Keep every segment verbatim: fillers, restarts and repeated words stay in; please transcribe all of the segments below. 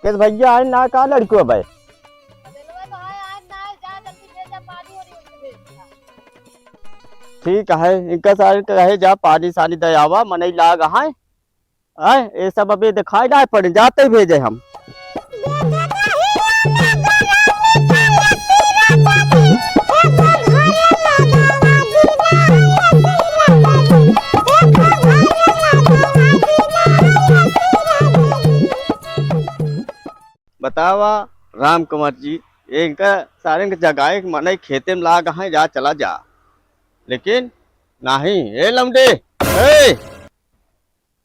किस भैया आए ना का लड़को बे? ठीक है, इनका सारे कहे जा पानी सानी दे आवा, मनई लाग है। आए, ये सब अबे दिखाई ना पड़े, जाते ही भेजे हम। बतावा राम कुमार जी, इनका सारे के जगाए के मनई खेते में लाग है, जा चला जा, लेकिन नहीं। ए लमडे, ए,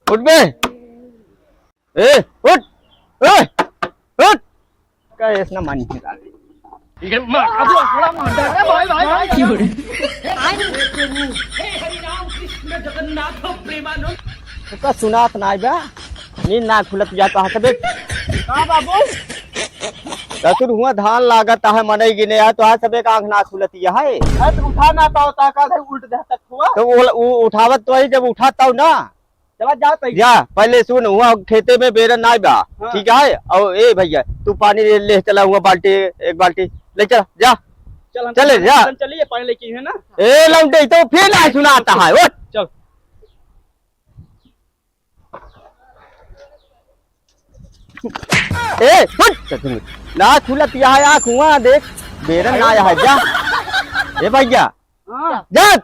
उठ बे, ए, उठ, ए, उठ। का ऐस ना मानी है सारे। ये मार, अब वो थोड़ा मार डाल। अरे भाई, भाई, भाई। हे हरि राम कृष्ण जगन्नाथ प्रेमानंद। उसका सुनात ना बा, नींद ना खुलत या तो हंसबे। का बाबू? ससुर हुआ धान लागत है, मनई गिने है, तो आज सबे का आँख ना खुलत या है। अरे तो उठा ना पावता का, उल्ट दे तक हुआ। तो वो, वो उठावत तो ही जब उठाता हूँ ना। चला जा तई। जा, पहले सुन, हुआ खेते में बेरन नाई बा, हाँ। ठीक है? और ए भैया, तू पानी ले, ले चला, हुआ बाल्टी, एक बाल्टी ले चला, जा। चल, हम चले, चल, जा। हम चलिए, पानी लेके है ना। ए लौंडे, तो फिर ना सुनाता है, उठ। चल। ए, उठ। ना खुलत या है, आँख हुआ देख, बेरन ना आया है, जा। ए भैया, हाँ। जा।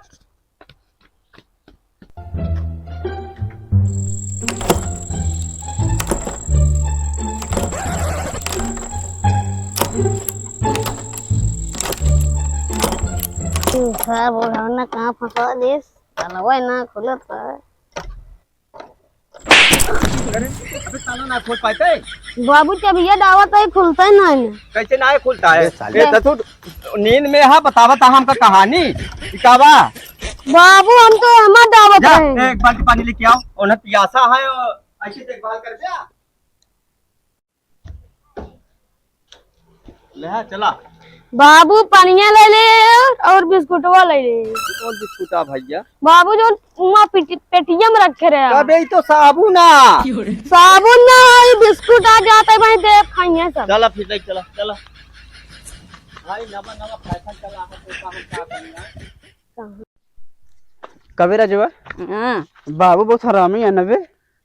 दूसरा बुढ़ौना कहाँ फंसा दिस? तालवे ना खुलत है। अरे, अबे ताला ना खोल पाते? बाबू, चाबिया दावत है, खुलता ही ना है। कैसे ना खुलता है? अरे साले। ए, ससुर, नींद में हा, बतावत हा हमका कहानी। ई का बा? बाबू, हम तो हमार दावत जा, रहे। एक बाल्टी पानी लेके आओ, उन्हें पियासा है, और अच्छी देखभाल कर दिया। ले आ, चला। बाबू, पनिया ले ले और बिस्कुटवा ले ले। कौन बिस्कुट आ भैया? बाबू, जो उमा पेटी-, पेटिया में रखे रहे। अबे, ई तो साबुन आ। साबुन ना, ई बिस्कुट आ जाता है भाई, देख खाइए सब। चला फिर, देख, चला, चला। भाई, नवा, नवा फैशन चला है, तो का हम का करना? कबे राजवा? हाँ। बाबू बहुत हरामी है ना बे?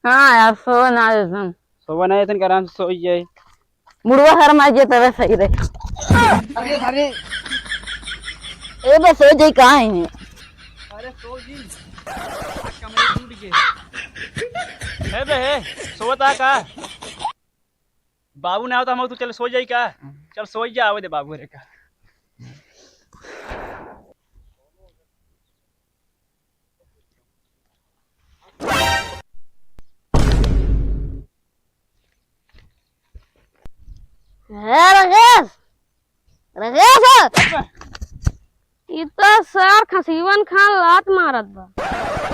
हाँ यार, सो ना जैसन। सोवा ना जैसन के आराम से सोई जाए। मुड़वा हर मार जे तबे सही रहे। अरे, अरे। ए बे, सो जाई का है? अरे, सो जी। कमरे टूट गए। हे बे, हे, सोवत आ का? बाबू ना हो तो हम, तू चल सो जाई का? चल सो जा, आवे दे बाबू रे का। ए, राकेश! राकेश! ई तो सार खसीवन खान लात मारत बा।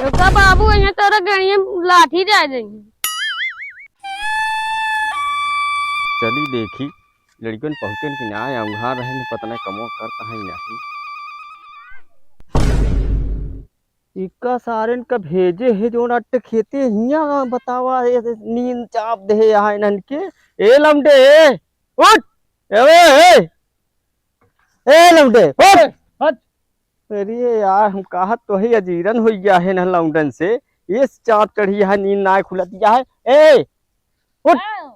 ओका बाबू अइहें तोरे गड़िए लाठी जाए देंगे। चली देखी, लड़कन पहुँचन कि ना, या उहाँ रहे न, पता नहीं कमवा करता है नहीं। इका सारन का भेजे है जोन अट्ट खेते हियाँ बतावा, ए, ए, नींद चाप दे है यहाँ इन्हन के। ए लमडे, ए, उठ! ए, ए, ए, ए लमडे, उठ! ए, हट! अरे यार, हम कहत तो है अजीरन होइ गया है इन्हन लौंडन से, ये चाप चढ़ी है, नींद ना खुलत या है। ए, उठ। हाँ।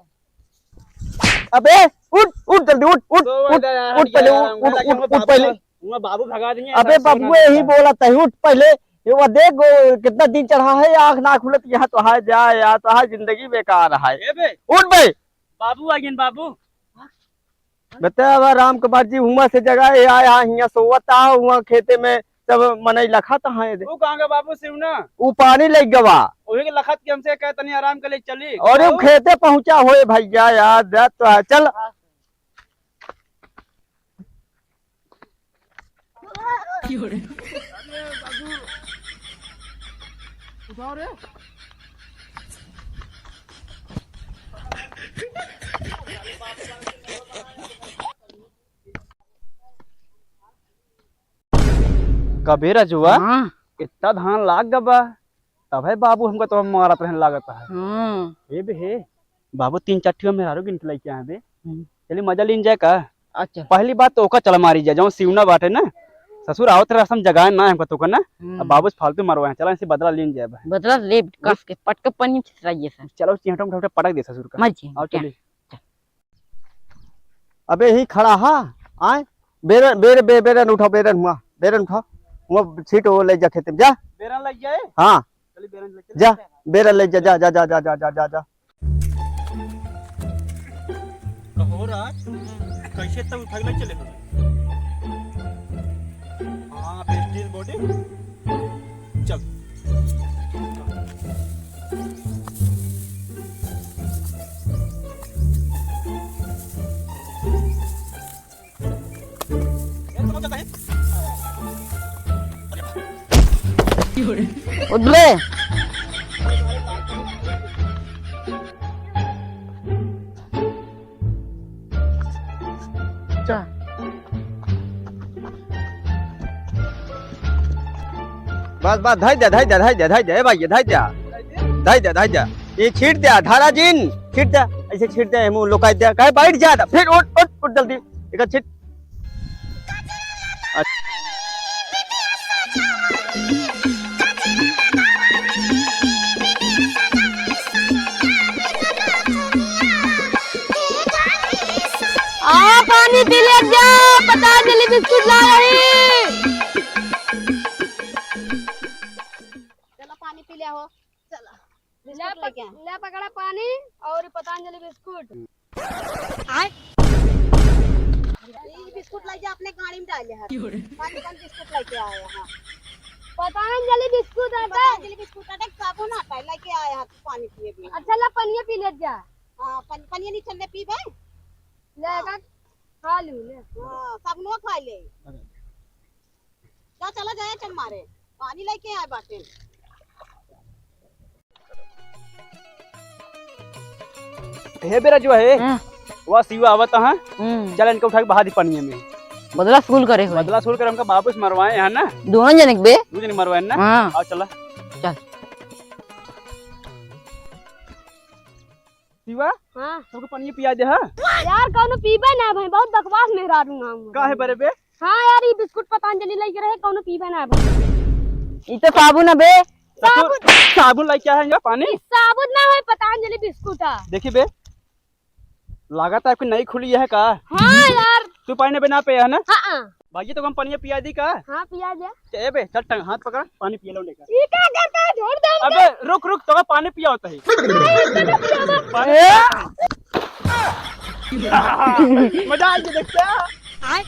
अबे, उठ, उठ जल्दी, उठ, उठ, तो उठ, वही यार, उठ पहले, यार, उठ, उठ, उठ, उठ बाबू, पहले। वहाँ बाबू भगा दिए, अबे बाबू, यही बोलत है, उठ पहले। ये वो देख, वो कितना दिन चढ़ा है, आँख ना खुलत, यहाँ तो है, जा यार, तो है, जिंदगी बेकार है। ए बे। उठ बे। बाबू आ गए, बाबू। बता, अब राम कुमार जी हुआं से जगाए आए, हाँ, हियाँ सोवत आ, हुआं खेते में सब मनई लखत हैं। ऊ कहाँ गवा बाबू शिव ना? ऊ पानी लइ गवा। ओही के लखत के हमसे कहे तनी आराम के लिए चली। अरे ऊ खेते पहुँचा होए भैया यार, जा तो है, चल। उठाओ रे। कबे रजुआ, हाँ। इतना धान लाग गबा, तबे बाबू हमका तो मारत रहन लागत है। हाँ। हे बे हे, बाबू तीन चार ठो मेहरारू गिन के लइके आए बे। हम्म। चली मजा लीन जाए का? अच्छा। पहली बात तो ओका चला मारी जाए, जौन सिउना बाटे ना, ससुर आवत रहे, हम जगाए ना हमका तो ना। हम्म। अब बाबू से फालतू मरवाए, चला इसे बदला लीन जाए बे। बदला ले, कस के पटके पनिया छितराइए से। चलो, चिहटा मुठा पटक दे ससुर का। मर जी, आओ, क्या? चली। अबे ही खड़ा हा, आए, बेरन, बेर-, बे-, बेरन उठाओ, बेरन हुआ, बेरन उठाओ, हुआ छीट वो ले जा खेते में, जा। बेरन लग जाए? हाँ। चलिए, बेरन ले चले। जा, बेरन ले जा, जा, जा। कहो राज, कैसे तब उठा के नहीं चले हो? हाँ, अबे steel body। चल। उठ बे। बस, बस, धइ द्या, धइ द्या, धइ द्या, धइ द्या, ए भाई, धइ द्या। धइ द्या, धइ द्या। ये छीट द्या, धारा जिन, छीट द्या, ऐसे छीट द्या, मुँह लुकाई द्या, कहे बैठ जा, फिर उठ, उठ, उठ जल्दी, एक छीट। अच्छा। आ, पानी पी ले जा, पतंजलि बिस्कुट ला रही। चलो, पानी पी ले हो। चलो, ले बिस्कुट लेके आ। ले पकड़ा पानी और पतंजलि बिस्कुट। आय। ई बिस्कुट लाई जा, अपने गाड़ी में डाले हैं। क्यों रे? पाँच पाँच बिस्कुट लेके आए हैं। पतंजलि बिस्कुट आता है। पतंजलि बिस्कुट आता है, साबुन आता है, लेके आए हैं पानी पिए भी। अच्छा, ला पनिया पी ले जा। हाँ, पन-, पनिया नहीं चलने पी भाई। ले हाँ। का खा लू, ले। हाँ, साबुनो खा ले। जा, चला जाए, चल मारे। पानी लेके आए बाटे। हे बेरा जो है, हाँ। वह सिवा आवत है। हम्म। चल इनका उठा के बहा दी पानी में। बदला सुल करे हुए। बदला सुल करे हमका वापस मरवाए यहाँ ना। दोनों जने के बे? दो जने मरवाए ना। हाँ। आओ चला। चल। सिवा? हाँ। सबको पानी पिया दे, हाँ? यार, कौनो पीबे ना भाई, बहुत बकवास मेहरारू नाम है। का है बरे बे? हाँ यार, ई बिस्कुट पतंजलि लइके रहे, कौनो पीबे ना भाई। ई तो साबुन है बे। साबुन? साबुन लइके आए हैं पानी? ई साबुन ना है, पतंजलि बिस्कुट है। देखी बे, लागत है आपकी नई खुली है का? हाँ यार। तू पानी बे ना पे है ना? हाँ, हाँ। भाई, तो हम पानी पिया दी का? हाँ, पिया जा। ए बे, चल टंग, हाथ पकड़, पानी पिया लो लेकर। ई का करता है? छोड़ दे हमको। अबे, रुक, रुक, तो पानी पिया होता है। नहीं, इसको तो पिया मत। पानी ए! मजा आ गया, देखते हैं। आय।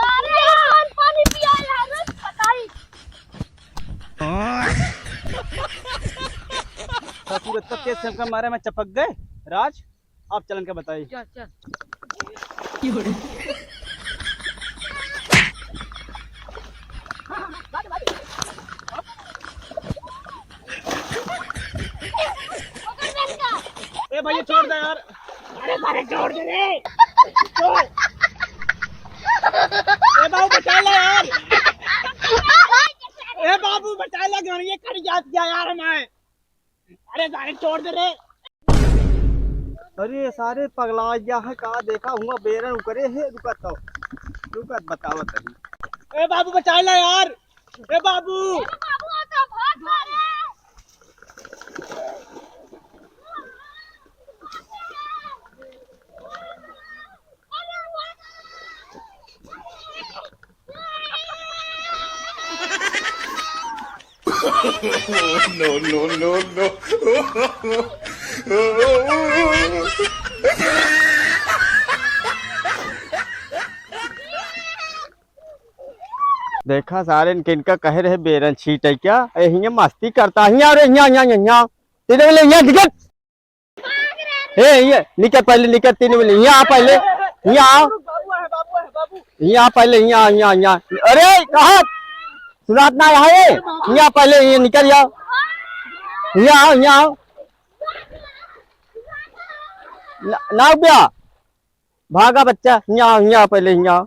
अरे यार, पानी पिया यार, रोज पता ही। ससुर, इतना तेज से हमका मारे, मैं चपक गए। राज, आप चलन के बताई। चल, चल। ए भैया, छोड़ दे यार। अरे सारे, छोड़ दे रे। छोड़। ए बाबू, बचा ले यार। ए बाबू, बचा ले, गाड़ी ये कट जात गया यार हमारे। अरे सारे, छोड़ दे रे। अरे सारे, पगला गया है का? देखा हुआ बेरन उकरे है, रुका तो, रुका बतावा तनी। ए बाबू, बचा ले यार। ए बाबू। ए बाबू, आ तो भाग मारे। No, no, no, no। देखा सारे, इनके, इनका कहे रहे बेरन छीटे क्या? ए, हियाँ मस्ती करता, हियाँ रे, हियाँ, हियाँ, हियाँ, हियाँ। तेरे वाले हियाँ दिक्कत। ए, ये, निकर पहले, निकर, तीन मिनट, यहाँ आ पहले, यहाँ आओ। यहाँ आ पहले, यहाँ, यहाँ, यहाँ। अरे, कहाँ? सुनात ना है, यहाँ पहले, ये निकर जाओ। यहाँ आओ, यहाँ आओ। ना, ना उबिया। भागा बच्चा, यहाँ, यहाँ पहले, यहाँ।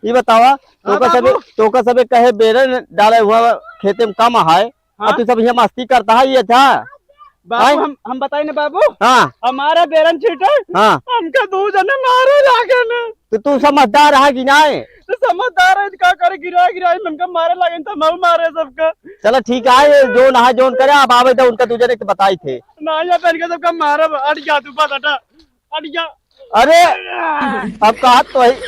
ये बतावा, तोका सबे, तोका सबे कहे बेरन डाले हुआ खेते में कम है, हाँ? और तू सब यहाँ मस्ती करता है, ये था? बाबू, आय? हम, हम बताई ना बाबू। हाँ। हमारा बेरन छीटर। हाँ। हमका दू जने मारे लागे ना। तो तू समझदार है कि नाहीं? तो समझदार है, का करे, गिरा गिरा हमका मारे लागे, तो हम मारे सबका। चलो ठीक है, ये जोन है, जोन करे, अब आवे तो उनका दू जने के बताई थे। ना, ये पहन के सबका मारे, अट जा तू, बस हटा, अट जा। अरे, अब कहा तो है।